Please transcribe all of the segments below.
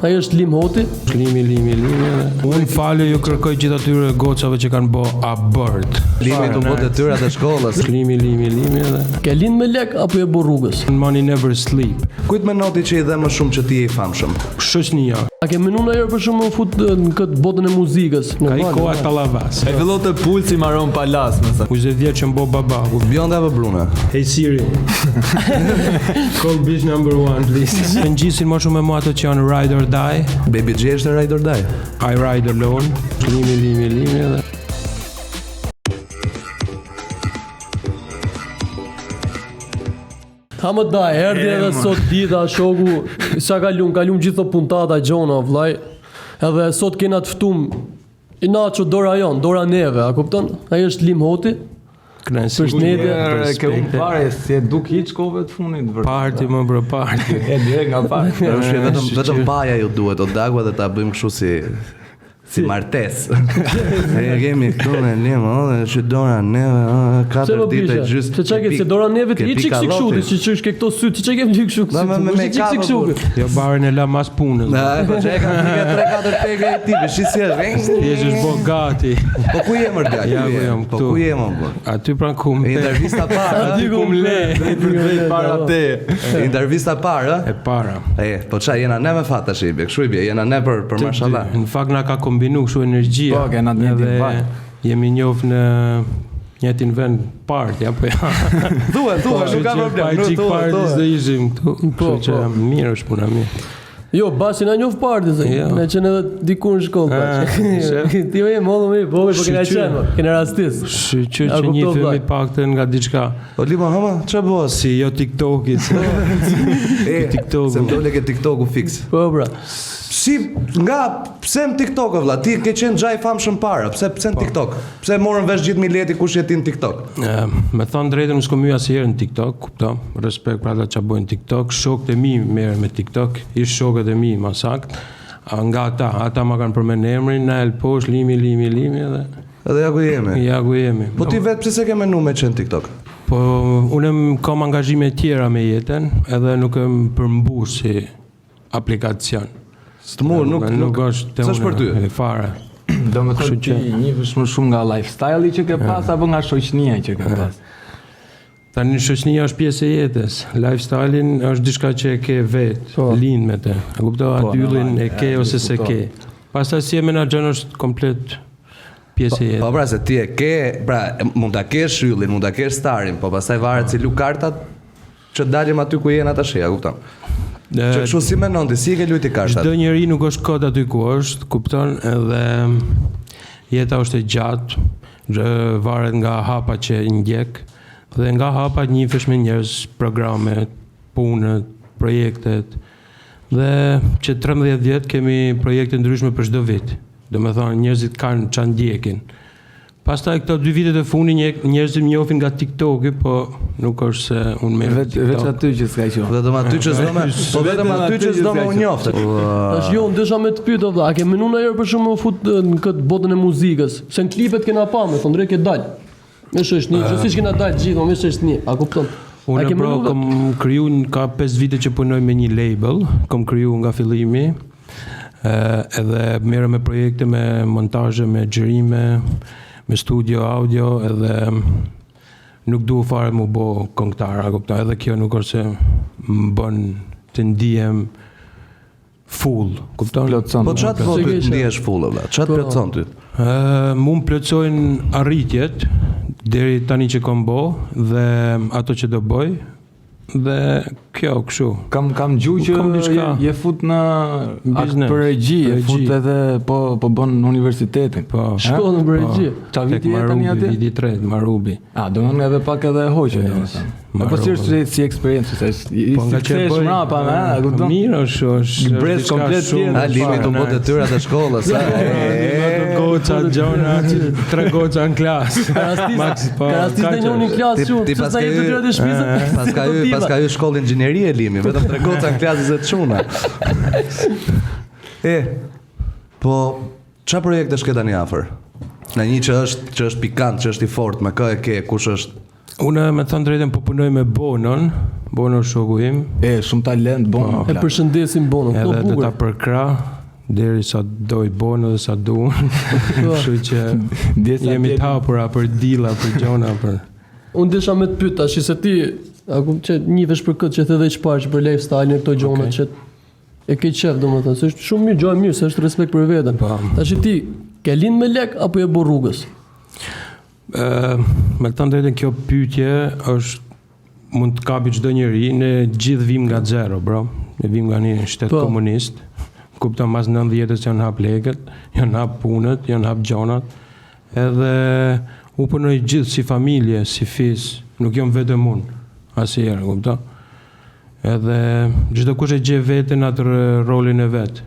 Ai është Lim Hoti. Limi, limi, limi edhe. Unë falje ju kërkoj gjithë atyre gocave që kanë bo abort. Limi të bë detyrat e shkollës. Limi, limi, limi edhe. Ke lind me lek apo je bo rrugës? Money never sleep. Kujt menon ti që i dhe më shumë që ti je i famshëm? Shoqnia. A ke menu ndonjëherë për shembull me u fut në këtë botën e muzikës? Ka i Normal, koha normal. tallavas. E fillon te pulsi maron palas, më thënë. 20 vjeç që m'bo baba. Bjonde apo brune? Hey Siri. Call bitch number one, please. Më ngjisin më shumë me mua ato që janë ride or die. Baby G është ride or die. I ride alone. Limi, limi, limi edhe. Ha më daj, erdhi edhe sot dita, shoku, sa ka lum, ka lum gjithë të puntata gjona, vllai. Edhe sot kena të ftum i naço dora jon, dora neve, a kupton? Ai është Lim Hoti. Kënaqësi. Përshëndetje. E ke unë fare, si e duk hiç kohëve të fundit vërtet. Party më bro, party. E direkt nga party. Është vetëm vetëm paja ju duhet o dagua dhe ta bëjmë kështu si si martesë. E kemi këtu me lim, o, dhe që dora neve, o, Pse katër më ditë e pishe? gjysmë. Se çka ke se dora neve ti i çik si kështu, ti si çik ke këto sy, ti çka ke çik kështu. Na, me- me si çik si make-up, kështu. Jo barën e la mas punës. Na, po që e ka frikë 3-4 pega i tipi, shi si është. Thjesht është bo gati. Po ku je mër djalë? Ja, Ku ku je? jam, Po këtu. ku je më bur? Aty pranë kum. Intervista parë, Aty kum le. Drejt para te. ë? Intervista parë, ë? E para. E, po qa, jena ne me fat tash i bie, kështu i bie, jena ne për për mashallah. Në fakt na ka kombinu kështu energjia. Po, kena të njëjtin Edhe vibe. Jemi njoh në njëjtin vend party apo ja. Thuaj, thuaj, nuk ka problem, Pa nuk çik thuaj, party thuaj. s'do ishim këtu. Po, Kështu që po. mirë është puna mirë. Jo, basi na njoh party se. Jo. Na qenë edhe diku në shkollë Ah, tash. shef. Ti më je mollë më i vogël, po kena Shyqyr. qenë, mo, kena rastis. Shyqyr A që kuptoj, njihemi vllai. paktën nga diçka. Po Limo, hama, ç'a bëhet? Si jo TikTokit. se- E, TikToku. Se më dole ke TikToku fix. Po bra. Si nga pse në TikTok o vlla? Ti ke qenë xha i famshëm para. Pse pse në TikTok? Pse morën vesh gjithë mileti kush je ti në TikTok? Ë, Me thonë drejtën, unë s'kom hy asnjëherë në TikTok, kupto? Respekt për ata që bëjnë TikTok, shokët e mi merren me TikTok, ish shokët e mi më sakt. A, Nga ata, ata ma kanë përmend emrin, na el poshtë, limi, limi, limi edhe Edhe ja ku jemi. ja ku jemi. Po ti vetë pse s'e ke menu me qenë TikTok? Po unë më kam angazhime tjera me jetën, edhe nuk e më përmbush si aplikacion. S'të mur, nuk nuk është te S'është unë, për ty. E fare. Do më thënë Kështu ti që- njihësh më shumë nga lifestyle-i që ke pas apo nga shoqënia që ke pas? Tani shoqënia është pjesë e jetës. Lifestyle-in është diçka që e ke vet, Po. lind me të. E kuptoj Po, atë yllin normal, e ke e, ose s'e kuptoj. ke. Pastaj si e menaxhon është komplet pjesë e Po jetës. pra se ti e ke, pra mund ta kesh yllin, mund ta kesh starin, po pastaj varet si lu kartat që dalim aty ku jena tash, ja kupton. Ë, Që kështu si menon ti, si i ke luajti kartat? Çdo njeri nuk është kot aty ku është, kupton, edhe jeta është e gjatë, gjë varet nga hapa që ndjek dhe nga hapa njifesh me njerëz, programe, punët, projektet. Dhe që 13 vjet kemi projekte ndryshme për çdo vit. Do me thonë, njerëzit kanë ça ndjekin. Pastaj këto dy vitet e fundit nje- njerëzit më njohin nga TikToki, po nuk është se unë merrem me Veç veç TikTok. aty që s'ka qenë. Vetëm aty që s'do me, po vetëm aty që s'do me u njoftë. Tash jo, unë desha me të pyet o vlla, a ke menu ndonjëherë për shembull me u fut e, në këtë botën e muzikës? Se në klipet kena pa, me thonë drejt ke dal. Me shoqni, uh, siç kena dal gjithmonë me shoqni, a kupton? A Unë ke bro menu kom kriju në- ka 5 vite që punoj me një label, kom kriju nga fillimi. ë edhe merrem me projekte, me montazhe, me xhirime, me studio audio edhe nuk du fare mu bo këngëtar, a kupton? Edhe kjo nuk është se më bën të ndihem full, kupton? Plotëson. Po çfarë të Se thotë ty ke të qenë? ndihesh full o vlla? Çfarë të plotëson ty? Ë, mu më plotësojnë arritjet deri tani që kom bo dhe ato që do bëj dhe kjo kështu. Kam kam gjuhë që Kam diçka. je, je fut në akt Biznes, për regji, je regji. fut edhe po po bën universitetin. Po. Shkollën për regji. Qa Tek viti je tani Marubi, atje? viti i tretë, Marubi. A, do të thonë edhe pak edhe e hoqe, domethënë. Marova. Po si është si, si eksperiencë, se është i Po nga si që e kthehesh bëj. mbrapa, a, e kupton? Mirë është, është është Brez diçka komplet shumë tjetër. A limi të bë nice. detyrat e shkollës, a? Ato goca, gjona, që tre goca në klasë. Rastis, Max, po, rastis kaq në njërin është. klasë Ti- shumë, ti pse pas sa ke je hy- detyrat e shtëpisë? Pas ka hy, pas ka hy shkollë inxhinierie limi, vetëm tre goca në klasë se çuna. E, po çfarë projektesh ke tani afër? Në një që është që është pikant, që është i fortë, me kë e ke, kush është? Unë me thënë drejtën po punoj me Bonon, Bono është shoku im, E, shumë talent, bon. E përshëndesim Bonon, këto edhe do bukur. ta përkrah deri sa doj Bono dhe sa duan. Kështu që Djesa jemi dje- të hapura për dilla, për gjona, për Unë desha me të pyet tash se ti a kupton që njihesh për këtë që the edhe çfarë që për lifestyle në këto gjona që e ke qef domethënë, se është shumë mirë, gjë e mirë, se është respekt për veten. Po. Tash ti ke lind me lek apo je bërë rrugës? Ë, me të thënë drejtën kjo pyetje është mund të kapi çdo njeri, ne gjithë vim nga zero, bro. Ne vim nga një shtet Po. komunist. Kupton mas 90-s janë hap lekët, janë hap punët, janë hap gjonat. Edhe u punoj gjithë si familje, si fis, nuk jam vetëm unë, asnjëherë, kupton? Edhe çdo kush e gjen veten atë rolin e vet.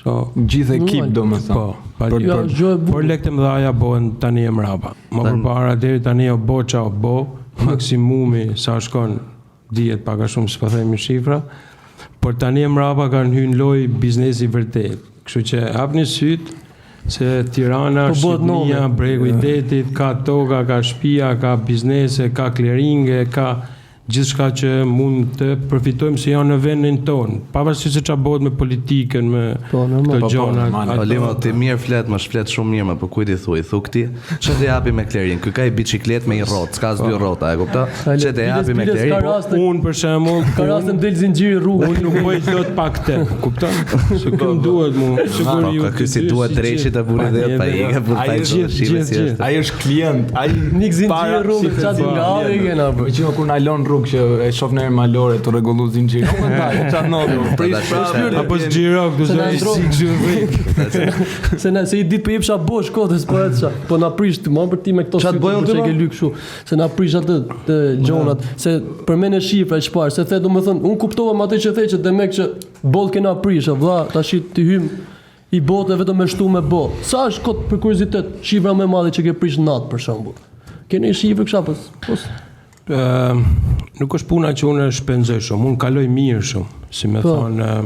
So, Gjithë ekip Normal. do më thënë. po, pa Për- Ja, është gjë e Por bukur. lekët e mëdha bëhen tani e mrapa. Më përpara deri tani o bo qa o bo, maksimumi sa shkon dihet pak a shumë s'po themi shifra, por tani e mrapa kanë hyrë në lojë biznesi vërtet. Kështu që hapni syt se Tirana, Po bëhet Shqipëria, nome. bregu i detit, ka toka, ka shtëpia, ka biznese, ka kleringe, ka gjithçka që mund të përfitojmë se janë në vendin tonë, pavarësisht se çfarë bëhet me politikën, me Po, normal. këto Po, po, gjona. normal. ato- O Limo, ti mirë flet, më shflet shumë mirë, më po kujt i thuj? Thu këti, ç'të të japi me klerin? Ky ka i biçikletë me i rrotë, s'ka as dy rrota, e kupton? Ç'të të japi me Biles- biles klerin? ka raste, Unë për shembull, ka raste më del zinxhiri rrugës. Unë nuk bëj dot pa këtë, kupton? Se ky më duhet mu. Sigur Po, ju. ka ky si duhet drejqit e burrit dhe pa i ka burr Ai pa i gjithë, shive gjithë, si është. gjithë. Ai është klient, ai Nik zinxhiri para rrugës, shife çfarë zinxhiri. nga ave kena Po bërë. që kur na lon rrugë që e shoh në herë malore të rregullu zinxhirin. Po ndaj, çfarë ndodhi? Prish prapë. Apo s'gjiro këtu Se na zë ndro- si kështu vik. Se na se i ditë po jepsha bosh kotës po e ça. Po na prish ti, më për ti me këto Qa të sytë, bëj unë po ty, që e ma? ke ly kështu, se na prish atë të gjonat, se përmend e shifra e çfarë, se the domethënë, unë kuptova me atë që the që demek që boll kena prish, o vlla, tash ti hym i bote vetëm me shtu me bo. Sa është kot për kuriozitet shifra më e madhe që ke prish natë për shembull? Keni shifër kështu apo? Po. s- Ë, nuk është puna që unë shpenzoj shumë, unë kaloj mirë shumë, si me Po. thonë, ë,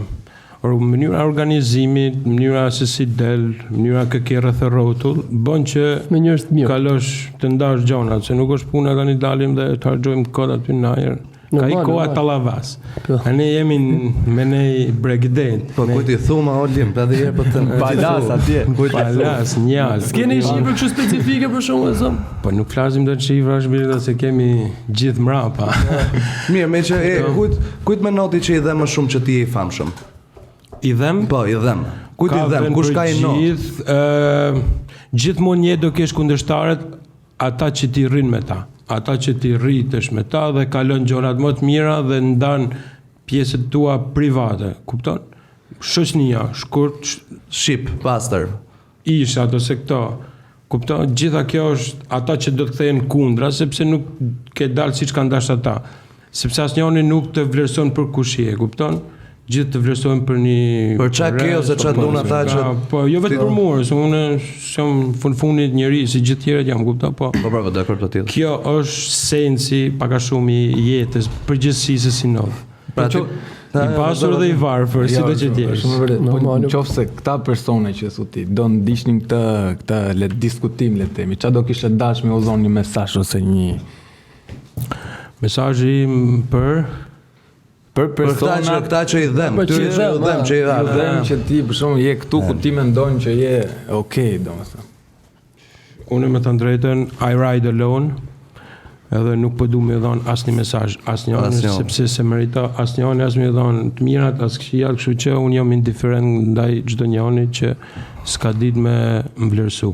or, mënyra e organizimit, mënyra se si del, mënyra kë ke rreth e rrotull, bën që Me njerëz të mirë. kalosh të ndash gjonat, se nuk është puna tani dalim dhe të harxojmë kod aty në ajër. Ka i Normal, koha normal. tallavas. Po. Tani jemi me ne bregdet. Po kujt i thu ma o Lim, pa dhe herë po të them. kujt i Palas thu? atje. Kujt i thu? Palas, njal. S'keni shifër kështu specifike për shembull, e zëm? Po nuk flasim dot shifrash mirë se kemi gjithë mrapa. Mirë, me që e kujt kujt me noti që i dhe më shumë që ti je i famshëm? I them? Po, i dhem. Kujt i Ka dhem? vend Kush për ka i not? Gjithë, ë, gjithmonë një do kesh kundërshtarët ata që ti rrin me ta, ata që ti rritesh me ta dhe kalon gjërat më të mira dhe ndan pjesët tua private, kupton? Shoqënia, shkurt, sh- Shqip, pastër. ish ato se këto. Kupton? Gjitha kjo është ata që do të kthehen kundra sepse nuk ke dalë siç kanë dashur ata. Sepse asnjëri nuk të vlerëson për kush je, kupton? Gjithë të vlerësojnë për një Për qa ke rreth, ose qa po, duan ata ka- që- Po, jo vetëm për mua, se unë jam fund fundit njeri si gjithë tjerët jam, kupton? Po. Po bravo, dakord po tjetër. Kjo është sensi pak a shumë i jetës, përgjithësisë si ndodh. Pra ti I pasur dhe i varfër, si do që të jesh. Shumë e vërtetë. Po Normal, në qoftë se këta persona që thu ti do ndiqnin këtë këtë le diskutim le të themi, çfarë do kishte dashur me u dhon një mesazh ose një Mesazhi im për për Për këta që persona këta që i dhem, Për që këtyre i që ju dhem, dhem, a. që i ju dhem. them që ti për shembull je këtu ku ti mendon që je okay, domethënë. Unë me të drejtën, I ride alone, edhe nuk po du me dhon asnjë mesazh, asnjë Asnjë. sepse se merita asnjë as me dhon të mirat, as këqijat, kështu që unë jam indiferent ndaj çdo njëri që s'ka ditë me më vlerësu.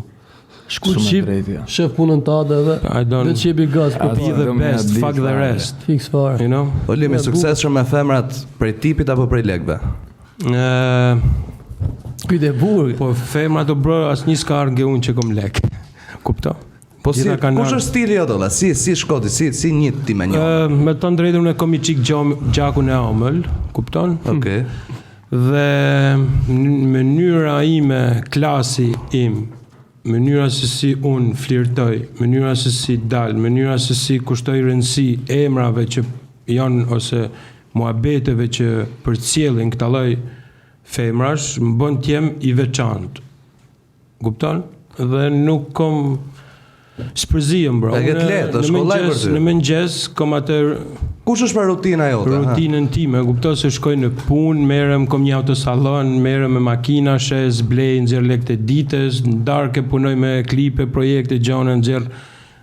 Shkurt Shumë e shqip, drejtë, ja. shef punën tënde edhe I don't vetë qepi gaz për As- be the do me best, ditë fuck the fare. rest, fiks fare. you know? O Lim, i suksesshëm me femrat prej tipit apo prej lekëve? Ë, Ky e bukur. po femrat o bro, asnjë s'ka ardhur nga unë që kom lek. Kupto? Po si, Gjitha kanë kush ardhur- është stili jot valla? Si si shkoti, si si një ti me një? Ë, me të drejtën unë e kom i çik gjam- gjakun e ëmbël, kupton? Okej. Dhe në mënyra ime, klasi im, mënyra se si unë flirtoj, mënyra se si dal, mënyra se si kushtoj rëndësi emrave që janë ose muhabeteve që përcjellin këta lloj femrash, më bën të jem i veçantë. Kupton? Dhe nuk kom S'përzihem bro. E ke të Unë lehtë, në është kollaj për mëngjes- ty. Në mëngjes kam atë Kush është pra rutina jote? ha? rutinën time, kupto se shkoj në punë, merrem kom një autosallon, merrem me makina, shes, blej, nxjerr lekët e ditës, në darkë punoj me klipe, projekte, gjona, nxjerr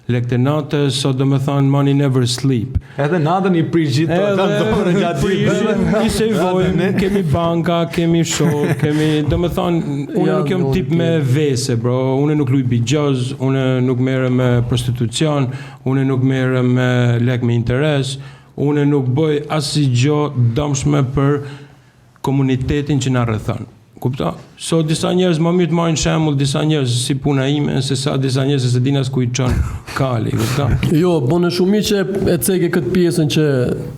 lekët e natës, sot do me thonë money never sleep. Edhe natën i prish gjithë to, kanë dorën gjatë ditës. Prishim, i sejvojmë, kemi banka, kemi shok, kemi, do me thonë, unë Ja, nuk jam no, tip me vese, bro, unë nuk luj bixhoz, unë nuk merrem me prostitucion, unë nuk merrem me lek me interes, unë nuk bëj asgjë gjë dëmshme për komunitetin që na rrethon. Kupto? So disa njerëz më mirë të marrin shembull disa njerëz si puna ime se sa disa njerëz se s'e din as ku i çon kali, kupto? Jo, bënë shumë mirë që e ceke këtë pjesën që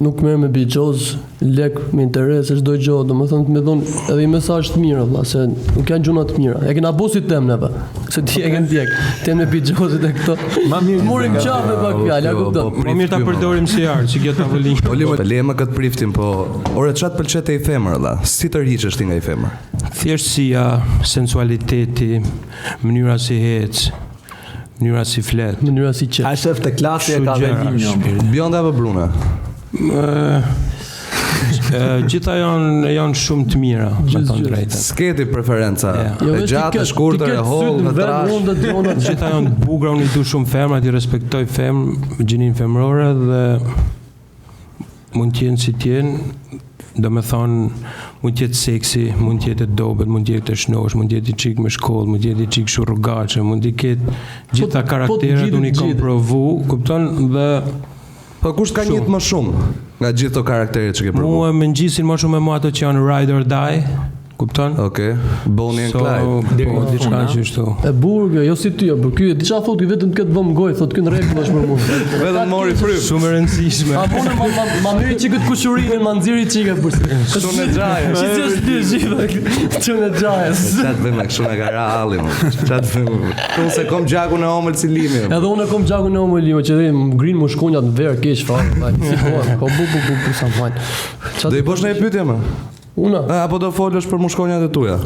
nuk merr me bixhoz, lek me interes e çdo gjë, domethënë të më dhon edhe një mesazh të mirë valla, se nuk janë gjëra të mira. E kena bo si temë neve, se ti e ke ndjek, temë e bixhozit e këto. Ma mirë Morim qafe pak fjalë, a Jo, kupton? po, Më mirë ta ky, mo. përdorim si art, si kjo tavolinë. Po lema, lema këtë priftin, po ore çfarë të pëlqet te i femër valla? Si tërhiqesh ti nga i femër? Thjeshtësia, sensualiteti, mënyra si hec, mënyra si flet. Mënyra si që. A shef të klasi e Kështu ka dhe gjëra, linjë. shpirt. Bjonda apo bruna? Ë, ë, gjitha janë janë shumë të mira, me Gjithë, thënë gjithë. drejtën. S'ke ti preferenca. Ja. Jo, E veç ti gjatë, ke- e shkurtër, ti e ke hollë, sytë e në vend, trash. unë dhe gjona. Gjitha janë të bukura, unë i du shumë femrat, i respektoj fem, gjinin femërore dhe mund të jenë si të jenë, do me thonë, mund të jetë seksi, mund të jetë e dobët, mund të jetë e shnosh, mund të jetë i çik me shkollë, mund të jetë i çik shurrugaçe, mund të ketë gjitha Po- po të karakteret, gjithë, unë i kam gjithë. provu, kupton, dhe Po kush ka Shumë. njët më shumë nga gjithë to karakteret që ke provu? mua më ngjisin më shumë me mua ato që janë ride or die, kupton? Okej. Bonnie and So, Clyde. Deri po, në diçka fund, a? që ashtu. E burgë, jo si ty, jo, por ky e diçka thotë ky vetëm këtë vëm gojë, thotë ky në rregull është për mua. Vetëm mori frymë. Shumë e rëndësishme. A punë ma ma ma merri çikë të kushurinin, ma nxiri çikë burse. Çun e xhajës. Si si është dy gjithë. Çun e xhajës. Çfarë të bëjmë kështu na ka ra halli më. Çfarë të bëjmë? Unë se kom gjakun e omël si limi. Edhe unë e kom gjakun e omël limo që dhe më ngrin më shkonjat në verë keq fare, vllai. Si po, po bu bu bu bu sa fajn. Qa Do i bësh ndonjë pyetje më? Una. A, apo do folësh për mushkonjat e tuaja?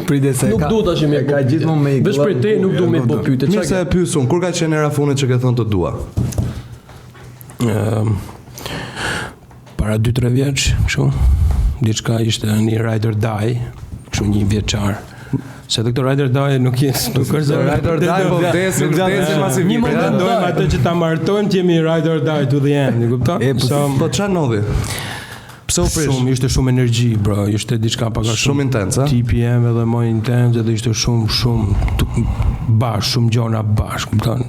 Pritet se Nuk ka- du tash me e Ka gjithmonë me i Veç prej te nuk du me bë pyetje. Mirë Çka se e pyes unë, kur ka qenë era fundit që ke thënë të dua? Ëm, para 2-3 vjeç, kështu, diçka ishte një ride or die, kështu një vjeçar. Se edhe këto ride or die nuk jenë, nuk është se Ride or die, po vdesim, vdesim masi Një vite. moment ja? Mendojmë atë që ta martojmë, të jemi ride or die to the end, e kupton? E, po, So, Po çfarë ndodhi? Pse u prish? shumë ishte shumë energji, bro, ishte diçka pak a Shumë intens, a? TPM edhe më intens edhe ishte shumë shumë tu- bash, shumë gjona bash, kupton?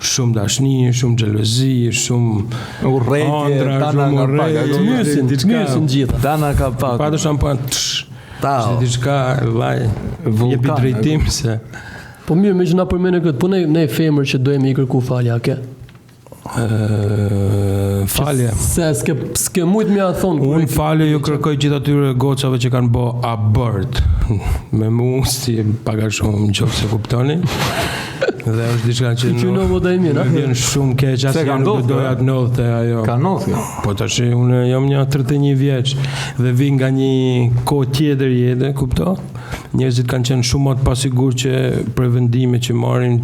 Shumë dashni, shumë xhelozi, shumë Urrejtje, Andra, tana shumë nga pak, urrejtje. a kupton? Mysin, diçka. mysin gjitha. Tana ka pak. Pa të shampan, tsh, Tao. ishte diçka, vllai, Vulkan, jepi e drejtim se Po mirë, me që na përmendë këtë, po ne ne femër që dojmë i kërku falja, ke? ë falje. Se s'ke s'ke mujt më ja thon. kur Unë e- falje ju kërkoj gjithë atyre gocave që kanë bë abort me mu si pak a shumë në qoftë se kuptoni. Dhe është diçka që You know what I mean, a? Më vjen shumë keq, Se asnjëherë ka nuk do ndodhur, doja a? të ndodhte ajo. Ka ndodhur kjo. Po tash unë jam një 31 vjeç dhe vi nga një kohë tjetër jete, kupto? Njerëzit kanë qenë shumë më të pasigurt që për vendime që marrin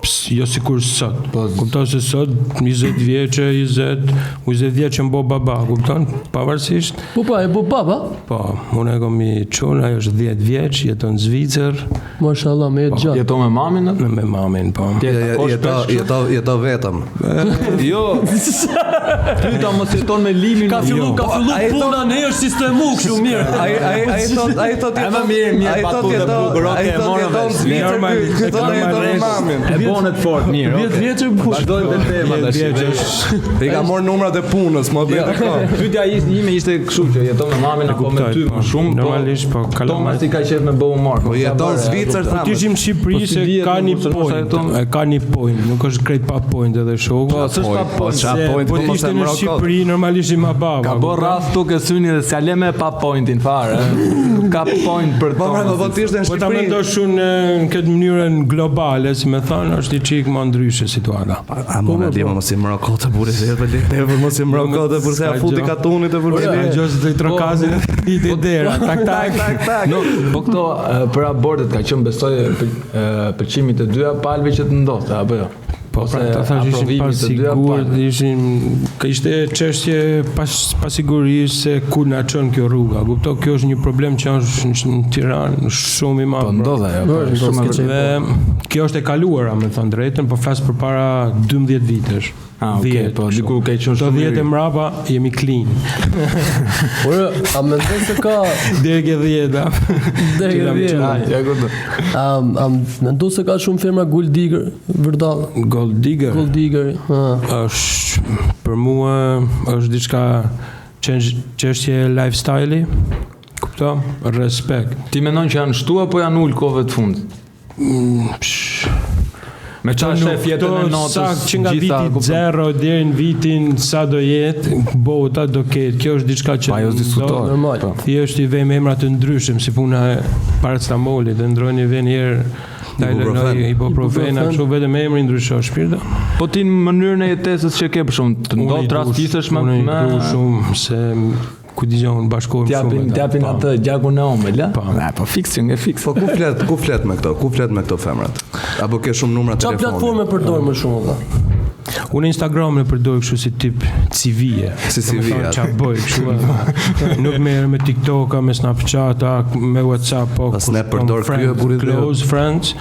ps, jo sikur sot. Po, Kupton se sot 20 vjeçë, 20, 20 vjeç që mbo baba, kupton? Pavarësisht, Po po, e bo baba. po, unë e kam i çun, ajo është 10 vjeç, jeton në Zvicër Mashallah, me jetë gjatë. Jeton me mamin atë? me mamin, po. Ti e takosh Jeto, shpesh kështu? jeto, jeto vetëm. Jo. Pyeta mos jeton me limin. Ka fillu, Jo. ka fillu Ai thot- puna ne është sistemu kështu mirë. Ai ai ai thot ai thot E, më mirë, mirë, ai thot batutë e jeto, bukur, ai okej, thot morëm jeton në vesh. Zvicër, Normal- ky ky thot jeton me normalisht. mamin. E bonet fort mirë. 10 okej. vjeç e bush. Vazhdojmë te tema 10 tash. vjeç është I ka marrë numrat e punës, më bëj të kohë. Pyetja ishte ime ishte kështu që jeton me mamin apo me kuptoj, ty po. më shumë, po Normalisht, po, kalamaj. Thomas i ka qef me bë humor. Po jeton në Zvicër Po thamë. ti ishim në Shqipëri Po si se dihet, ka nuk një se ndoshta point, jeton- e ka një point, nuk është krejt pa point edhe shoku. Po, s'është pa Po, point. qa Se, point, po po ti mos ishte e në mro kot. Shqipëri normalisht i ma baba. Ka bë kupton? rrath tu ke syni dhe s'ka le me pa pointin fare. Nuk ka point për Po pra, po, po ti ishte në Po ta Shqipëri. mendosh unë në këtë mënyrën globale, si me thonë, është i çik më ndryshe situata. A mo na di mos i mro kot e burri se po le po mos i mro kot e burri se ja S'ka futi gjë. katunit e burri. A gjë se do i trokazin i te dera, tak tak. Tak tak. No, po këto e, për abortet ka qenë besoj pël- e, pëlqimi të dyja palëve që të ndodhte apo jo? Po, pra, ta thash ishin aprovimi të dyja pasigurt, palëve. ishin ka ishte çështje pas pasigurisë se ku na çon kjo rruga. Kupto, kjo është një problem që është në, në Tiranë shumë i madh. Po bro. ndodh ajo, po, Bërë, shumë e s'ke vërtetë. Dhe kjo është e kaluara, me thënë drejtën, po flas përpara 12 vitesh. Ah, okay, 10, po kështu. diku ke qenë Këto shumë. i 10 e ri. mrapa jemi clean. Por a mendon se ka Deri ke 10, a. deri Që jam dhjetë? qenë. Ah, ja kuptoj. A a mendon se ka shumë femra gold digger vërdall? Gold digger. Gold digger, ha. është për mua është diçka që- çështje lifestyle-i. Kupto? Respekt. Ti mendon që janë shtu apo janë ul kohëve të fundit? Mm, psh, Me çfarë shef jetën e Këto notës? Sakt që nga gjitha, viti kupton? 0 deri në vitin sa do jetë, bota do ketë. Kjo është diçka që Pa ajo s'diskutohet. Normal. Po. Thjesht i vejmë emra të ndryshëm si puna e paracetamolit, e ndrojnë i vën herë Ibuprofen. Ibuprofen, ibuprofen, kështu vetëm emri ndryshon shpirtë. Po ti në mënyrën e jetesës që ke për shumë, të Unë i ndodh du rastisësh me unë i me du shumë se ku dëgjon bashkohem t'japin shumë. me ta. t'japin Po. atë gjakun e ëmbël, a? Po. Na, po fiks që nge fiks. Po ku flet, ku flet me këto? Ku flet me këto femrat? Apo ke shumë numra Qa telefoni? platforme përdor më shumë valla? Unë Instagramin e përdor kështu si tip CV-je. Si Do me CV, thonë atë. Qa bëj kështu. e, Nuk merrem me TikToka, me Snapchata, me WhatsApp, po. Pa kush Snap kam përdor ky friend, e burri dheu. Close friends,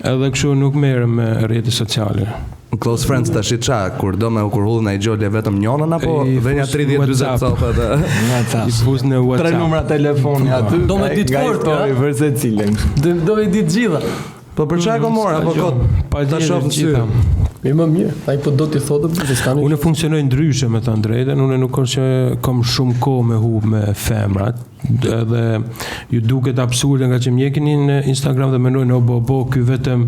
edhe kështu nuk merrem me rrjete sociale. Close friends tash i qa, kur do me u kur hullën ai gjë le vetëm njënën apo I dhe një fus 30 40 WhatsApp. copa atë. Nga ca. I fus në Tre WhatsApp. numra telefoni aty. Do me nga- ditë nga fort, histori ja? për secilin. Do do me ditë gjitha. Po për çfarë ko mora, po kot. Pa Ta tjetër shoh në sy. gjitha. Mirë më mirë, ai po do t'i thotë, po se s'ka një. Unë funksionoj ndryshe me thënë drejtën, unë nuk është që kam shumë kohë me hup me femrat, edhe ju duket absurde nga që më ndjekin në Instagram dhe mendojnë o bo bo ky vetëm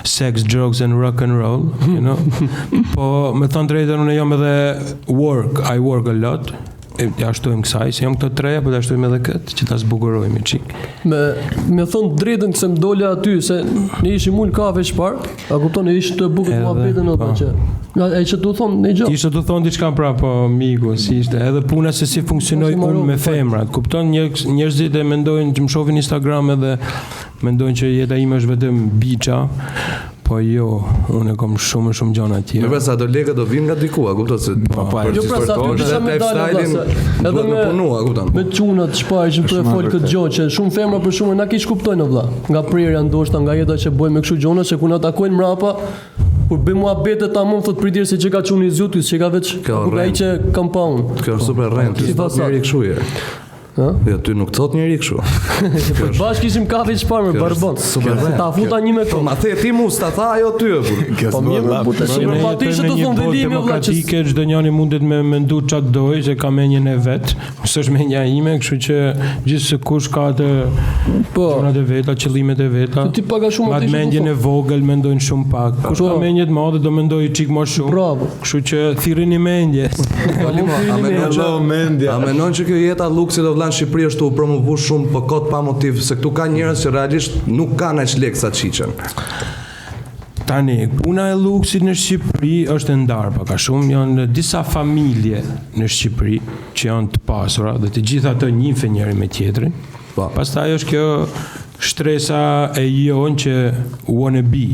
sex, drugs and rock and roll, you know. po me thënë drejtën unë jam edhe work, I work a lot. E, ja shtojmë kësaj, se jam këto treja, po ta shtojmë edhe këtë që ta zbukurojmë çik. Me me thon drejtën se më dole aty se ne ishim ul kafe çfarë, a kupton ne ishim të bukur Edhe, muhabetin apo po. që. Nga e që tu thon ne gjë. Ishte të thonë diçka pra, po miku, si ishte. Edhe puna se si funksionoj Po, si unë me marrova, femrat. Kupton njerëz njerëzit e mendojnë që më shohin Instagram edhe mendojnë që jeta ime është vetëm biça. Po jo, unë e kam shumë e shumë gjëra Mirë tjera. pra sa do lekë do vinë nga diku, a kupton se Po, po, për Jo pra sa për ty kisha me dalë valla, lifestyle-in se edhe duhet me me punu, a kupton? me çunat çfarë ishim tu e Është fol më këtë gjë që shumë femra për shumë na kish kuptojnë o vlla. Nga prerja ndoshta nga jeta që bëjmë me kështu gjëra se kur na takojnë mbrapa kur bëjmë muhabete tamam thot pritjer se që ka çuni i zgjut, që ka veç Kjo kur ai rren. që kam pa unë. Kjo është super rrend, ty Si s'thot fasad. njeri kështu je. Ha? Jo, ty nuk thot njeri kështu. Po bashkë ishim kafe çfarë me Kjo është barbon. super rren. Ta futa një me Po këmbë. ma the ti mu, s'ta tha ajo ty e burr. Kjo Po s'bëhet mirë, llaf. po tash Ne po aty jetojmë ishte në të një thonë botë velimi o vlla që demokratike, çdo njëri mundet me mendu çfarë dojë, se ka mendjen e vet, s'është mendja ime, kështu që gjithsesi kush ka atë po. gjërat e veta, qëllimet e veta. Ti pak a shumë Ma aty të ishte të mendjen thonë. e vogël mendojnë shumë pak. Kush ka Po. mendje të madhe do mendojë çik më shumë. Bravo. Kështu që thirrini mendjes. Po Limo, a mendon që Hello, mendja. A mendon që kjo jeta luksi do vlla në Shqipëri është u promovu shumë po kot pa motiv se këtu ka njerëz që realisht nuk kanë aq lekë sa çiqen. Tani, puna e luksit në Shqipëri është e ndarë pak a shumë, janë disa familje në Shqipëri që janë të pasura dhe të gjitha ato njihen njëri me tjetrin. Po. Pastaj është kjo shtresa e jonë që wanna be,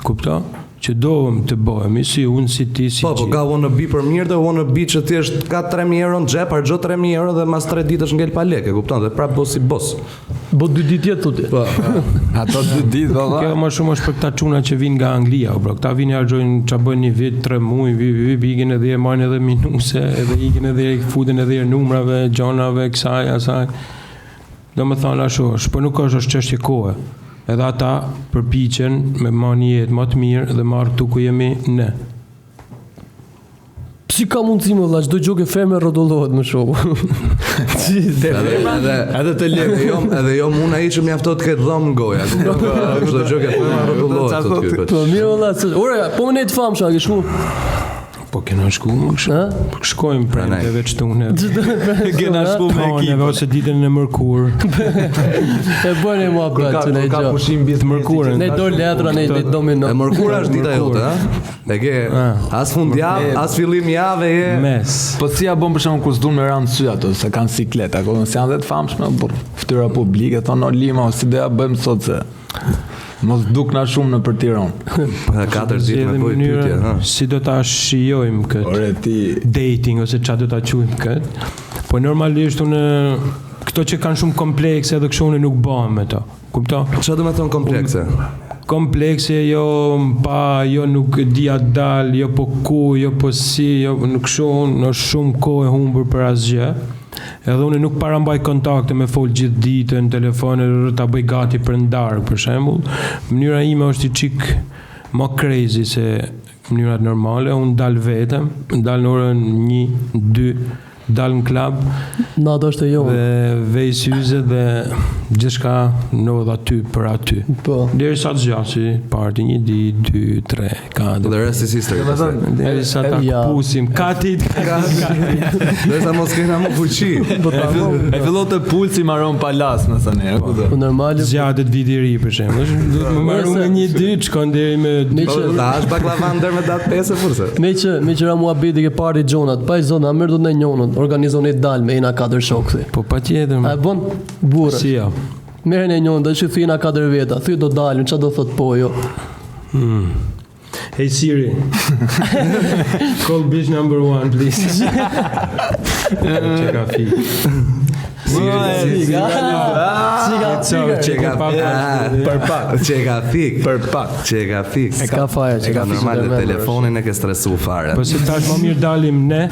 kupto? Që dohem të bëhemi si unë, si ti, si Po, po gjithë. ka wanna be për mirë dhe wanna be që thjesht ka 3000 euro në xhep, harxho 3000 euro dhe mas 3 ditësh ngel pa lekë, e kupton? Dhe prap bosi boss. Bo dy ditë jetë thotë. Po. Ato dy ditë valla. Kjo më shumë është për këta çuna që vinë nga Anglia, o bro. Këta vinë i harxojnë ç'a bëjnë një vit, 3 muaj, vi vi vi ikin edhe e marrin edhe minuse, edhe ikin edhe i futen edhe herë numrave, gjonave, kësaj, asaj. Do më thonë ashtu është, po nuk është, është çështje kohe. Edhe ata përpiqen me marrë një jetë më të mirë dhe marrë këtu ku jemi ne. Si ka mundësi më vlla, çdo gjë ke ferme rrotullohet më shumë. Si Edhe edhe Edhe të edhe lekë. jo edhe jo mund ai që mjafton të ketë dhomë në gojë, a kupton? Çdo gjë ke thënë rrotullohet thotë ky. po. Po mirë valla, se ore, po më ne të famshëm, a ke shku? Po kena shku më kështu. Ha? Po shkojmë Prandaj. premte veç tune. Kena shku me Toneve ekip. ose ditën e mërkur. E bënë Kur muhabet ka që ne kur ka gjë. pushim biznesi. Mërkurën. Ne do letra, ne ne domino. E mërkura është dita jote, ha? E ke as fundjavë, as fillim jave je. Mes. Po si ja bën për shembull kur s'duan me ranë sy ato, se kanë siklet, apo se janë dhe të famshme, burr. Fytyra publike thonë o Lima, o si do ja bëjmë sot se. Mos dukna shumë në për Tiranë. Po katër ditë me Zgjedhim bëj pyetje, mënyrën ha. Si do ta shijojmë këtë Ore ti dating ose çfarë do ta quajmë këtë. Po normalisht unë këto që kanë shumë komplekse edhe kështu unë nuk bëhem me to. Kupton? Çfarë do të thonë komplekse? Komplekse jo pa, jo nuk di a dal, jo po ku, jo po si, jo nuk kështu unë është shumë kohë e humbur për asgjë. Edhe unë nuk parambaj kontakte me fol gjithë ditën në telefon edhe ta bëj gati për ndarë për shembull. Mënyra ime është i çik më crazy se mënyrat normale. Unë dal vetëm, dal në orën 1, 2, dal në klub Nata është e jonë. dhe vej syze dhe gjithçka ndodh aty për aty. Po. Deri sa të zgjasi parti 1, 2, 2, 3, 4. The rest is history. pastaj. Deri sa ta Ja. kpusim. Katit, katit. Derisa mos kena më fuqi. Po ta E fillon të pulsi maron palas, më thënë, e kupton? Po normale. Zgjatet viti i ri për shembull. Është duhet më marru me një ditë, shkon deri me Me Po që ta hash baklavan deri me datë 5 furse. Me që, me që ra muhabeti ke parti gjonat, pa i zonë, a merr do të njonën, organizoni dal me ena katër shokë, thi. Po patjetër. A e bën? Burrë. Si ja. Merren e njonën, do që thy ena katër veta, thy do dalim, ç'a do thot po jo. Hey Siri. Call bitch number one, please. Që ka fi. Si Si ka Që Që ka ka pa Ah, Për pak, Që ka fik. për pak. Që ka fik. S'ka faje që ka fik. Normal telefonin e ke stresu fare. Po se tash më mirë dalim ne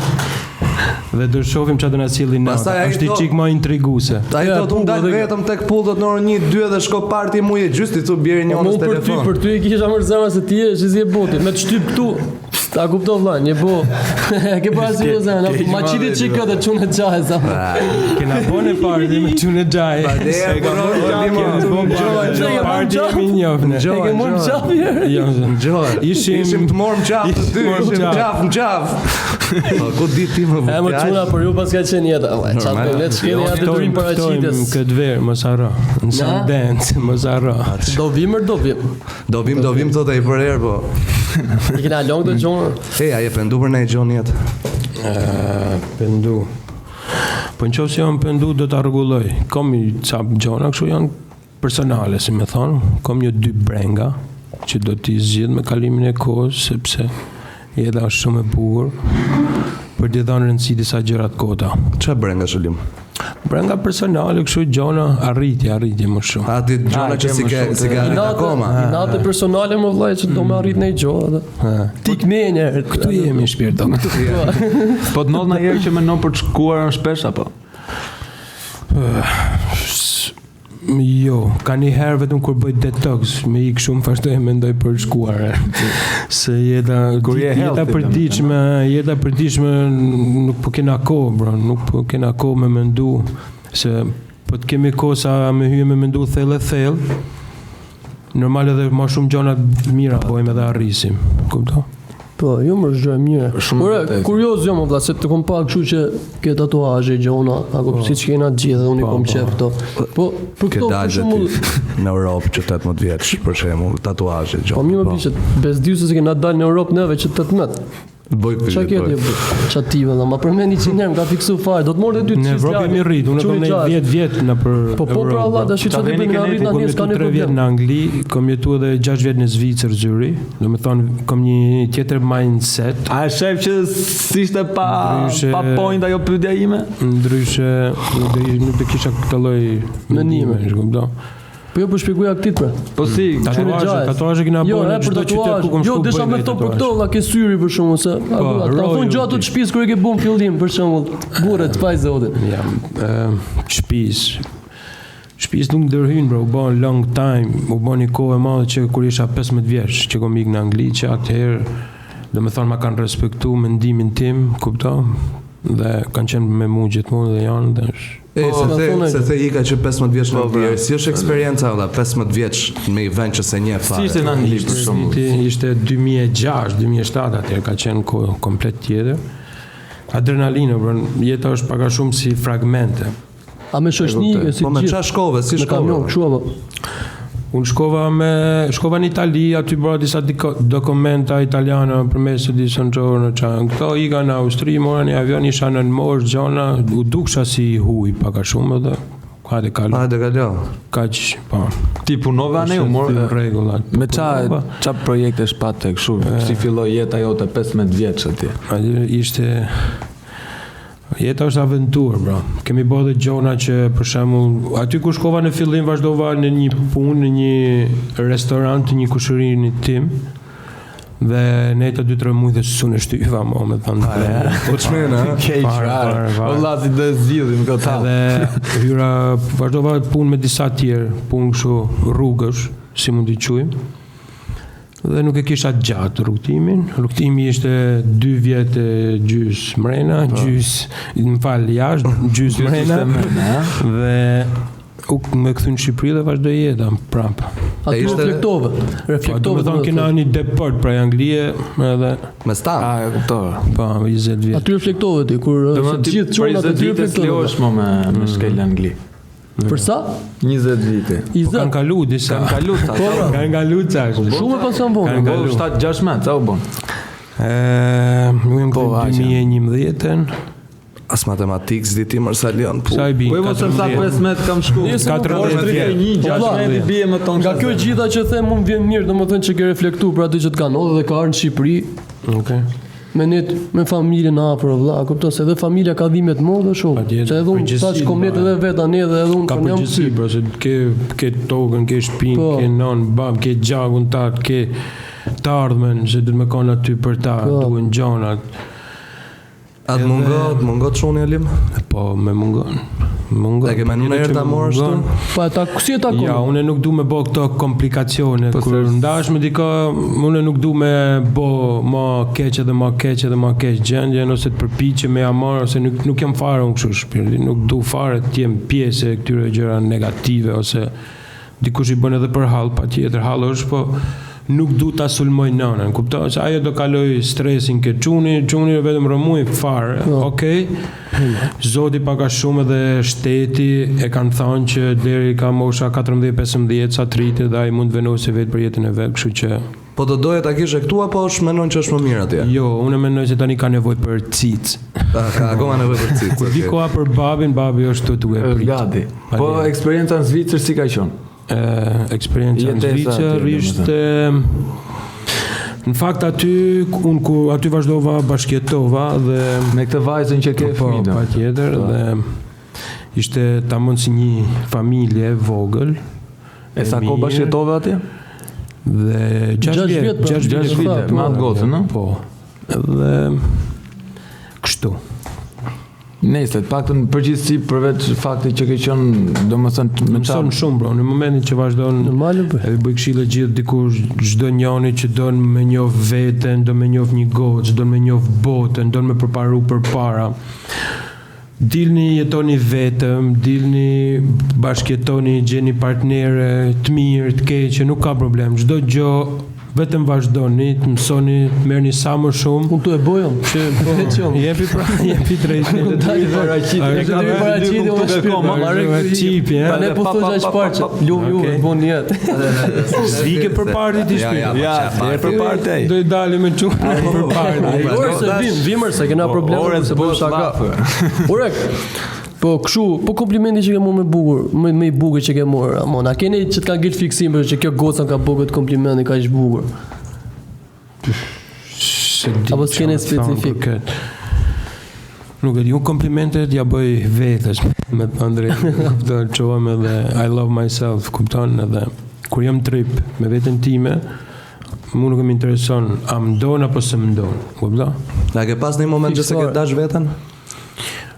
dhe do shohim çfarë do na sjellin nata. Pastaj ai Është i thot- çik më intriguese. Ai Ja, thot unë dal pull, dhe- vetëm tek pullët në orën 1, 2 dhe shko parti mu e gjysë, ti thu bjeri Po një mu orës për ty, telefon. për ty e kisha mërë zemra se ti je shizi e botit, me të shtyp këtu, ta kupto vlla, një bo. E ke parasysh o zemra, ma qiti çik këtë çunë e xhaj sa. Kena bën e parti me çunë e xhaj. Ne, Kena bën parti, parti jemi njohne. E ke marrë qafë herë. Jo. Gjoa. Ishim- ishim të morëm qafë të dy, Morëm ishim qafë. qafë në qafë. Po ku di ti më E më çuna për ju pas ka qenë jeta. Ua, çfarë Normal. bëjmë, le të shkeli atë detyrim Ftojmë paraqitjes. këtë verë, mos harro. Në Sundance, mos harro. Do vim or do vim. Do vim, do vim thotë ai për herë po. I kena lënë këtë gjë. Ej, a je pendu për ndonjë gjë në jetë? Ë, pendu. Po në qoftë se jam pendu, do ta rregulloj. Kam i ca gjona kështu janë personale, si me thonë. Kam një dy brenga që do t'i zgjidh me kalimin e kohës, sepse jeta është shumë e bukur për t'i dhënë rëndësi disa gjëra të kota. Çfarë brenga shëlim? Brenga personale kështu gjona arritje, arritje më shumë. A ti gjona A, që ke si më ke shumë si ke arrit akoma. Natë personale më vllai që do më arrit në gjë. edhe. Tik me një herë. Këtu jemi shpirt do. Po të ndodh ndonjëherë që mendon për të shkuar në shpesh apo? Jo, ka një herë vetëm kur bëj detox, me ik shumë vazhdoj e mendoj për shkuar. Se jeta Kur je jeta healthy, përditshme, jeta përditshme nuk po kena kohë, bro, nuk po kena kohë me mendu se po të kemi kohë sa me hyje me mendu thellë e thellë. Normal edhe më shumë gjëra të mira bëjmë edhe arrisim, kupton? Po, jo më është gjë e mirë. Shumë Ore, vërtet. kurioz jam o vlla, se të kom pa kështu që ke tatuazhe gjona, apo siç kena të gjithë, dhe unë i Po, kom po. qef këto. Po, për Ke këto për dalë dhe shembull, ti në Europë që 18 vjeç, për shembull, tatuazhe gjona. po mirë më pishet, bezdiu se se kena dalë në Europë neve që 18. Bëj Çka pyetje. ke ti? bëj. bro? Qa ti vëlla, ma përmendi 100 herë, më ka fiksu fare. Do të morë dhe dy Në Evropë jemi rrit, unë kam në 10 vjet në për Po po pra Allah, tash çfarë të bëjmë na rrit Kom tani jetu s'ka 3 një vjet problem. në Angli, kom jetu edhe 6 vjet në Zvicër, Zyrih. Do me thonë, kom një tjetër mindset, A e shef që s'ishte pa Ndryshe- pa point ajo pyetja ime? ndryshe nuk do nuk do kisha këtë lloj Mendime. mendime, kupton? Po jo po shpjegoja këtit pra. Po si, Çuni Tatuazhe, gjajës. tatuazhe kena Jo, bërë e në për çdo qytet tatuazh. ku kom Jo, shku. desha bëjmë me këto për tatuazhe. këto, vlla, ke syri për shembull se a Po, ta roju thon gjatë ti. të shtëpisë kur e ke bën fillim për shembull. Burret, pa i zotin. Jam ë shtëpis. Shtëpis nuk ndërhyn bro, u bën long time, u bën një kohë e madhe që kur isha 15 vjeç që kom ik në Angli, që atëherë do me thonë ma kanë respektu mendimin tim, kupton? Dhe kanë qenë me mua gjithmonë dhe janë dhe është E, Po, se na the, thonë se the ika që 15 vjeç në Po, bra. Angli, si është eksperienca valla 15 vjeç me një vend që se njeh fare. Si ishte në Angli për shembull? Viti ishte 2006, 2007 atëherë ka qenë kohë komplet tjetër. Adrenalina, bro, jeta është pak a shumë si fragmente. A me shoqni ke si Po me gjithë. çfarë shkove, si Me shkove? kamion kështu apo? Unë shkova me shkova në Itali, aty bëra disa diko, dokumenta italiane përmes di San Giorno, ça. Këto ika në Austri, mora një avion, isha në mosh, gjona, u duksha si i huj pak a shumë edhe Hajde kalo. Hajde kalo. Kaq, po. Ti punove anë u mor Thy rregullat. Me ça Punova. ça projektesh pate kështu, si filloi jeta jote 15 vjeç atje? Aty ishte Jeta është aventurë, bro. Kemi bërë edhe gjona që për shembull, aty ku shkova në fillim vazhdova në një punë në një restorant të një kushërinit tim. Dhe nejta 2-3 muaj dhe s'unë e shtyva mo, me thënë. të drejtën. Po çmena, ha? Keq, Fare, fare, fare. O vlla, si do e zgjidhim këtë hall. Edhe hyra, vazhdova punë me disa tjerë, punë kështu rrugësh, si mund t'i quajmë. Dhe nuk e kisha gjatë rrugtimin. Rrugtimi ishte 2 vjet e gjys mrena, gjys, më fal, jashtë, gjys mrena. Ishte mrena, ha? Dhe u me kthy në Shqipëri dhe vazhdoi jeta prap. Aty E ishte- reflektove. Po, do Reflektove. me thonë kena një deport prej Anglie edhe Me stan. A, e kuptova. po 20 vjet. Aty reflektove ti kur Do se të të gjithë çunat aty aty reflektove. reflektove. Lejosh më me me shkel në Angli. Për sa? 20 vite. I Po zë. kanë kalu disa. Kanë kalu sa. Po, pra. Kanë kalu ca. Shumë pas janë vonë. Kanë Po kalu. 7 16, sa u bën? Ë, unë jam Po, këtu aq, 2011-ën. As matematik s'di ti Marsalion. Po. Sa i bin? Po jo mos e sa 15 kam shku. Nëse nuk 14 është vjet. 31, Po, vlla, 16 bie më tonë. Nga kjo gjitha që them mund vjen mirë, domethënë që ke reflektuar për atë që të ka ndodhur dhe ka ardhur në Shqipëri Okej. me net me familjen afër vëlla, kupton se edhe familja ka dhimbje të mëdha shumë. Patjetër, Se edhe unë përgjegjësi, thash kom net ba. edhe vet tani edhe edhe unë Ka po jam përgjegjësi, bro, se ke ke tokën, ke shtëpinë, Po. ke nën, bab, ke gjakun tat, ke të ardhmen që duhet me kanë aty për ta, Po. duhen gjonat. A të mungo, të mungo çuni Alim? Po, me mungon. Më Mungon. E ke menu Patjetër ndonjëherë që ta më marrësh mungon. tu? Pa ta si e takon? Ja, unë nuk du me bo këto komplikacione. Po, Kur se- ndash me dikë, unë nuk du me bo ma keq edhe ma keq edhe ma keq gjendjen ose të përpiqem me ja marr ose nuk nuk jam fare unë kështu shpirti, nuk du fare të jem pjesë e këtyre gjëra negative ose dikush i bën edhe për hall, patjetër hall është, po nuk du ta sulmoj nënën, kupton? Se ajo do kaloj stresin ke çuni, çuni vetëm rrëmuj fare. Po. Okej. Zoti pak a shumë edhe shteti e kanë thënë që deri ka mosha 14-15 sa të rritet dhe ai mund të vendosë vetë për jetën e vet, kështu që Po do doje ta kishe këtu apo është menon që është më mirë atje? jo, unë mendoj se tani ka nevojë për cic. A, ka akoma nevojë për cicë. Kur di okej. koha për babin, babi është këtu duke Është prit. gati. Po Patjetër. eksperienca në Zvicër si ka qenë? Ë, eksperienca në Jetesa Zvicër atje, ishte në fakt aty unë ku aty vazhdova bashkjetova dhe Me këtë vajzën që ke po fëmijë. do. patjetër Po. dhe ishte tamam si një familje e vogël E sa kohë mirë. bashkëtove atje? Dhe 6 Gjashtë vjet, vjet, po. 6 vjet, Gjashtë vite, me atë gocën, no? Po. Edhe kështu. Nëse të paktën në përgjithësi përveç faktit që ke qenë, domethënë me Mëson çfarë shumë bro, në momentin që vazhdon Normale po. Edhe bëj këshilla gjithë dikush çdo njëri që don me njoh veten, do me njoh një gocë, do me njoh botën, don me përparu përpara. Dilni jetoni vetëm, dilni bashkjetoni, gjeni partnere të mirë, të keqe, nuk ka problem. Çdo gjë vetëm vazhdoni, të mësoni, të merrni sa më shumë. Unë tu e bojëm. Që po, Veç jam. jepi pra, jepi drejtë. Dali paraqitje. A, E ka e paraqitje unë shpirt. Ma Marrë qipi, e? Pa ne po Pa, pa, thosh aq pa, parë që pa, pa. lum ju Okej. e bën jetë. S'vike për parti ti Ja, shpirt. ja, po, Ja, qa s'e parti. për parti ai. Do i dalim me çunë për parti. Ai, Ore se vim, vimër se kena probleme Orës se bëjmë bësh shaka. llafë. Ore, po kështu, po komplimenti që ke marrë më bukur, më më i bukur që ke marrë, amon. A keni që të ka ngel fiksim për që kjo goca ka bërë këtë kompliment kaq bukur. Se di Apo s'keni çfarë të thonë specifik? për këtë. Nuk e di, unë komplimentet ja bëj vetes, me të thënë drejtën, kupton, çohem edhe I love myself, kupton, edhe kur jam trip me veten time, mu nuk më intereson a më don apo se më don, kupton? Na ke pas në një moment që se ke Fiksore. dash veten?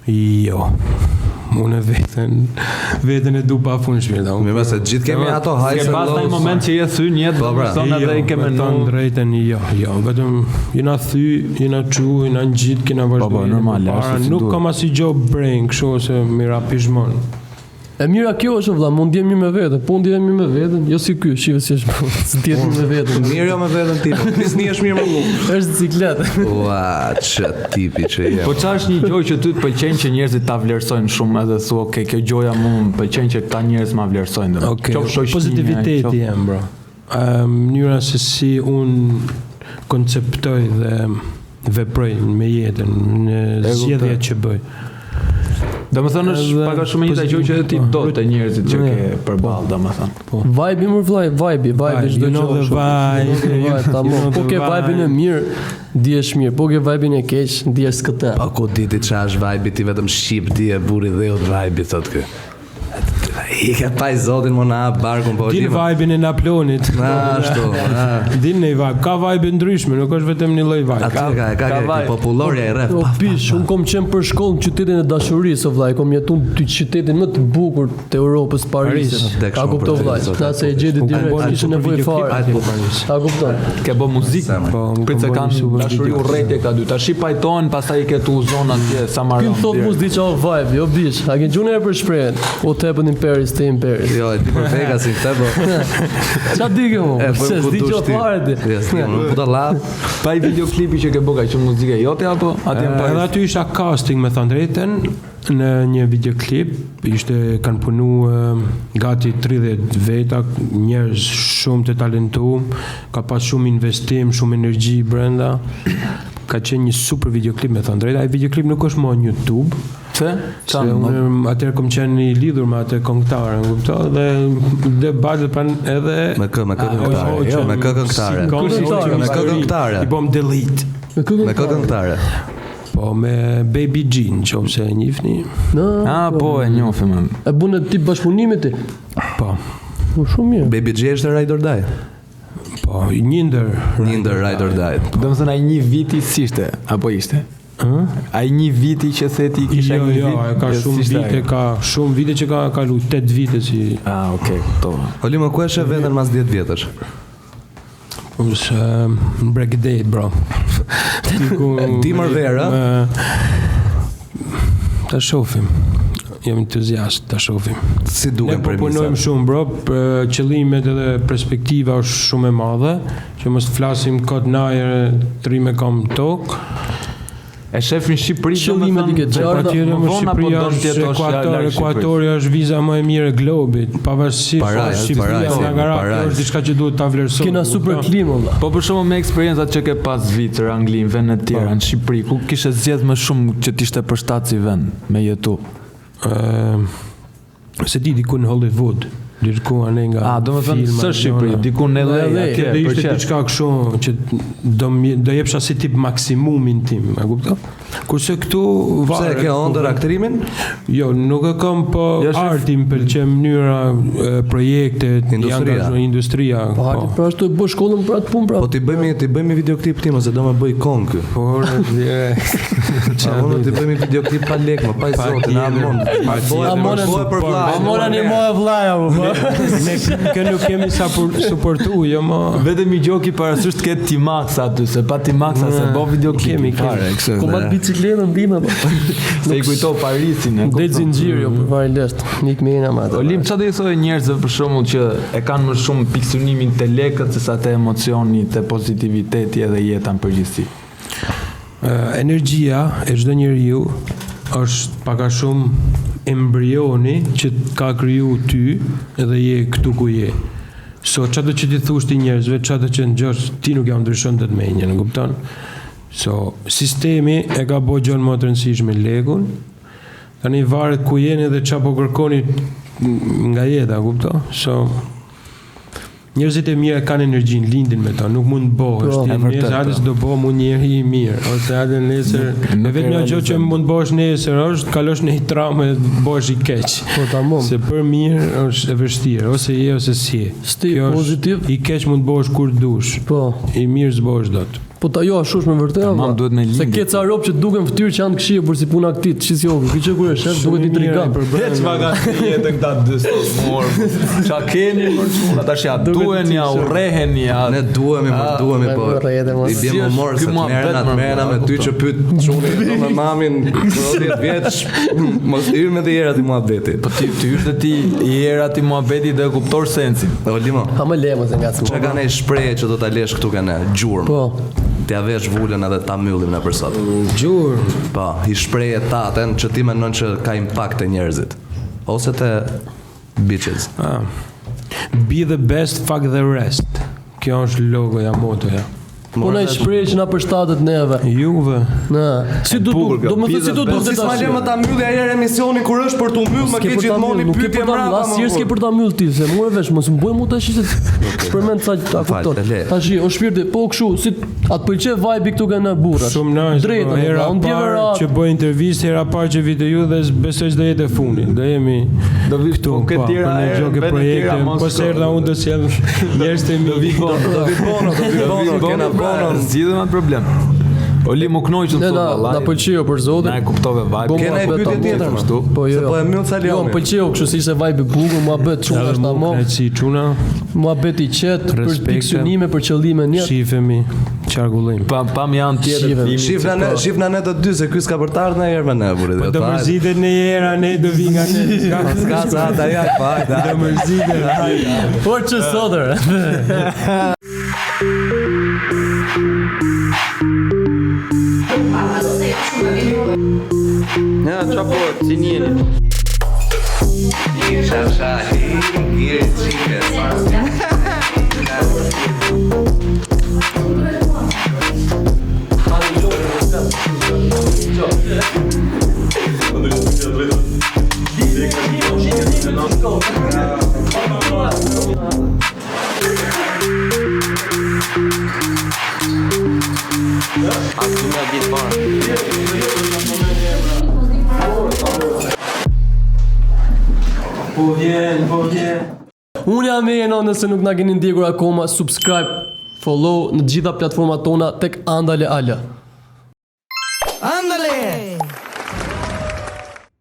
Jo. Unë veten, veten e du pa fund shpirta. Unë Mirë, se gjithë kemi ato highs Ke and pas ndonjë lows. moment që je thy në jetë, Po, pra. domethënë edhe i ke me menu. thënë drejtën, jo, jo, vetëm jena thy, jena çu, jena ngjit, kena vazhdu. Po, po, jetën normal, përpara. ashtu si Nuk duhet. kam asnjë gjë brain, kështu ose mira pishmon. E mira kjo është vëlla, mund ndjem mirë me veten, po ndjem mirë me veten, jo si ky, shive si është, s'ndjet mirë me veten. Mirë jo me veten time. Ti s'nihesh mirë me mua. Është biciklet. Ua, çë tipi që je. Po çfarë është një gjë që ty të pëlqen që njerëzit ta vlerësojnë shumë edhe thua, "Ok, kjo gjoja mu më pëlqen që këta njerëz ma vlerësojnë." domethënë. Okej, Qoftë shoqëria, pozitiviteti qoftë- jam, bro. Ëm, mënyra se si unë konceptoj dhe veproj me jetën, në E zgjedhjet kuptoj. që bëj. Domethënë është Edhe pak a shumë e njëjta gjë që edhe ti po. do te njerëzit që Ne. ke përballë, domethënë. Po. Vibe më vllai, vibe, vibe Vibe, çdo you know gjë. the është. vibe, You know the vibe, tamam. you know Po the ke vibe-in e vibe. mirë, ndihesh mirë. Po ke vibe-in e keq, ndihesh këtë. Pa ku di ti qa është vibe ti vetëm shqip di e burri dheut vibe thot ky. I ka pa i zotin mo na hap barkun po Din Limo. vibe-in e Naplonit. Na ashtu. na. Din në vibe, ka vibe ndryshme, nuk është vetëm një lloj vibe. Aty ka ka ka ka vibe. popullorja i rreth. Po Pa, pa, pish, unë kom qenë për shkollë në qytetin e dashurisë, o vllai, kom jetu në qytetin më të bukur të Europës, Parisit. Paris. Vdek Ta shumë kupto për ty, vllai, zot, na se e gjeti Unë direkt, kom bërë kishte super nevojë videoklip fare. atje në Paris. Ta kupton. Ke bë muzikë. Zemër. Po, unë Prit se kom bërë kanë një super dashuri videoklip. urrejtje këta dy. Tash i pajtohen, pastaj i ke tu zonë atje sa Ky maron. më thot mu s'di çfarë vibe, jo bish. A ke gjunë për shprehjen? What happened in Paris, stay in Paris. Jo, e di për Vegasin këtë po. Qa di ke mu? E Se bëjmë ku s'di dush çfarë ti. fare ti. Jo, s'di, unë budalla. Pa i videoklipi që ke bë ka qenë muzika jote apo atje në Edhe Paris? aty isha casting me thënë drejtën në një videoklip, ishte kanë punu gati 30 veta, njerëz shumë të talentuar, ka pas shumë investim, shumë energji brenda. Ka qenë një super videoklip me thënë drejtën. Ai videoklip nuk është më në YouTube, Pse? Se Qa? unë atëherë kom qenë i lidhur me atë këngëtaren, kupto? Dhe debatet pan edhe Me kë, me kë këngëtare? hoqëm Me kë këngëtare? si Kush hoqëm Me kë këngëtare? I bom delete. Me kë Me kë këngëtare? Po me Baby G, në qoftë se e njihni. Në, Ah, po e njohim. më. E bunë tip bashkëpunimi ti. Po. Po shumë mirë. Baby G është Ride or Die. Po, një ndër. Një ndër Ride or Die. Domethënë ai një viti s'ishte apo ishte? Ë? Ai një viti që the ti kisha Jo, një jo, vit. e ka jo, shumë s'ishte vite, ajo. ka shumë vite që ka kalu, 8 vite si Ah, okay, kuptova. O Limo, ku e sheh veten mas 10 vjetësh? po se në Break bro. Diku Dimër verë, ë? Ta shohim. Jam entuziast, ta shohim. Si Ne duken po punojmë premisat? shumë bro, për qëllimet edhe perspektiva është shumë e madhe, që mos të flasim kot në ajër, të rri me kam tokë. E shef në Shqipëri Qëllimet i ke domethënë, qarta. po Patjetër, më më vonë apo Shqipëria do të është jetosh ekuator, larg Shqipërisë? ekuatori është viza më e mirë e globit, pavarësisht Parajs, është Shqipëria parajs, nga gara, kjo parajs. është diçka që duhet ta vlerësojmë. Kena super kupton? klimë valla. Po për shembull me eksperiencat që ke pas Zvicër, Angli, në vende të tjera, në Shqipëri, ku kishe zgjedh më shumë që t'ishte përshtat si vend me jetu? Ëm, se di diku në Hollywood, diku anë nga Ah, domethënë filma, së Shqipëri, gjona. diku në LA, LA, atje, Do ishte për qef. diçka kështu që do mje- do jepsha si tip maksimumin tim, e kupton? Kurse këtu Pse e varet. ke ëndër aktrimin? Jo, nuk e kam, po Jo, shef- arti më pëlqen mënyra, e, projektet, Industria. janë industria, Po po. hajde, pra ashtu e bë shkollën për atë punë pra. Po ti bëjmë ti bëjmë videoklip ti, mos e do më bëj këngë ky. Po, ore, Qa unë ti bëjmë videoklip pa lek, më pa i zotin, amon. Po Amon e- po për vllai. Amon ani mo e vllaja, po. Ne kë nuk kemi sa për suportu, jo më. Vetëm i gjoki parasysh të ketë T-Max aty, se pa T-Max se bë videoklip. Kemi, kemi. Fare, kështu. Ku mat bicikletën time po. Se i kujto Parisin, e Del kupton. zinxhir jo, për fare lehtë. Nik mena më atë. Olim, çfarë do i thoje njerëzve për shembull që e kanë më shumë piksynimin te lekët se sa te emocioni, te pozitiviteti edhe jeta në përgjithësi? Ë, energjia e çdo njeriu është pak a shumë embrioni që të ka kriju ty edhe je këtu ku je. So çfarë do që ti thush ti njerëzve, çfarë do që ngjosh, ti nuk ja ndryshon dot mendjen, e kupton? So sistemi e ka bë gjën më të rëndësishme lekun. Tani varet ku jeni dhe çfarë po kërkoni nga jeta, kupton? So Njerëzit e mirë kanë energjinë, lindin me ta, nuk mund bëhesh. Po, Ti e vërtet, nesër po. atë s'do bëhem unë njeri i mirë, ose atë nesër, Nuk e vetmja e gjë që realizon. mund bëhesh nesër është kalosh në një traumë dhe bëhesh i keq. Po tamam. Se për mirë është e vështirë, ose je ose s'je. Sti Kjo është- pozitiv. I keq mund bëhesh kur dush, Po. i mirë s'bohesh dot. Po ta jo, ashtu është me vërtet. Tamam, valla. duhet me Se lindje. ke ca rob që duken fytyrë që janë të këqija, por si puna këtij, çi si oku, ky që kur e shef duket i Shumë mirë trigan. e përbërë Veç ma ka jetën këta dy sot, mor. Qa keni për çuna tash ja duhen ja urreheni ja. Ne duhemi, më duhemi, po. Ne urrehemi, mos. I bjem Si është humor ky se të muhabet, merrena, të mor, merrena me po, ty që pyet çuni do me mamin për 10 vjeç, mos i hym me të jera ti muhabeti. Po ti ty është ti i era ti muhabeti dhe e kuptor sensin. O Limo, Ha më le mos e ngacmo. çka ka ne shprehje që do ta lesh këtu ka ne? Gjurmë. Po. T'ja vesh vulën edhe ta mbyllim ne për sot. Gjurmë. Po, i shprehje taten që ti mendon që ka impakt te njerëzit ose te bitches. Ah. Be the best, fuck the rest. Kjo është logoja, motoja. Po na i shpreh që na përshtatet neve. Juve. Na, si do bukur du, kjo, do më thënë si do Po duhet si s'ma tash. lë më ta mbyllja ai herë emisionin kur është për t'u mbyll, më S'ke ke për ta gjithmonë mbyll, një nuk ke pyetje për ta mbyll, mbrapa. asnjëherë s'ke për ta mbyll ti, se more vesh, mos më bëj mu tash se përmend sa ta Fal, kupton. të le. Tash o shpirti, po kështu, si atë pëlqe vibe këtu kanë burrat. Shumë nice. Drejtë, po, po, hera unë ndjeve parë rahat. që bëj intervistë, hera parë që vi te ju dhe besoj se do jetë e fundit. Do jemi Do vi këtu po po, këtë tjera për një herë, gjë vete projekte. tjera, mos Po se shko. erdha unë do sjell njerëz të mi. Do vi bono, Do vi bono, do vi bono, kena pra, bono. Zgjidhëm atë problem. Oli mu kënaqën Ne sot na vallai. na pëlqeu për zotin. Na e kuptove vibe. Bo Kena mua e bet pyetje tamam. tjetër, më. Kështu. Po jo. Se jo. po e mbyll Salioni. Jo, më pëlqeu kështu si ishte vibe i bukur, muhabet shumë Edhe është mu tamam. kënaqësi çuna, Muhabet i qetë për Respekte. pikësynime, për qëllime një. shifemi, qarkullim. Pa pa më janë tjetër Shifem. filmi. Shifna ne, shifna ne të dy se ky s'ka për të ardhur ndonjëherë me ne burri. Po do mërzitet në era, ne do vi nga ne. S'ka sa ata ja, pa. Do mërzitet. Por që sotër. Ja, qa po, si njeni? As du me ditë parë. Po vjen, po vjen. Unë jam Eno, nëse nuk na keni ndjekur akoma, subscribe, follow në të gjitha platformat tona tek Andale Ala.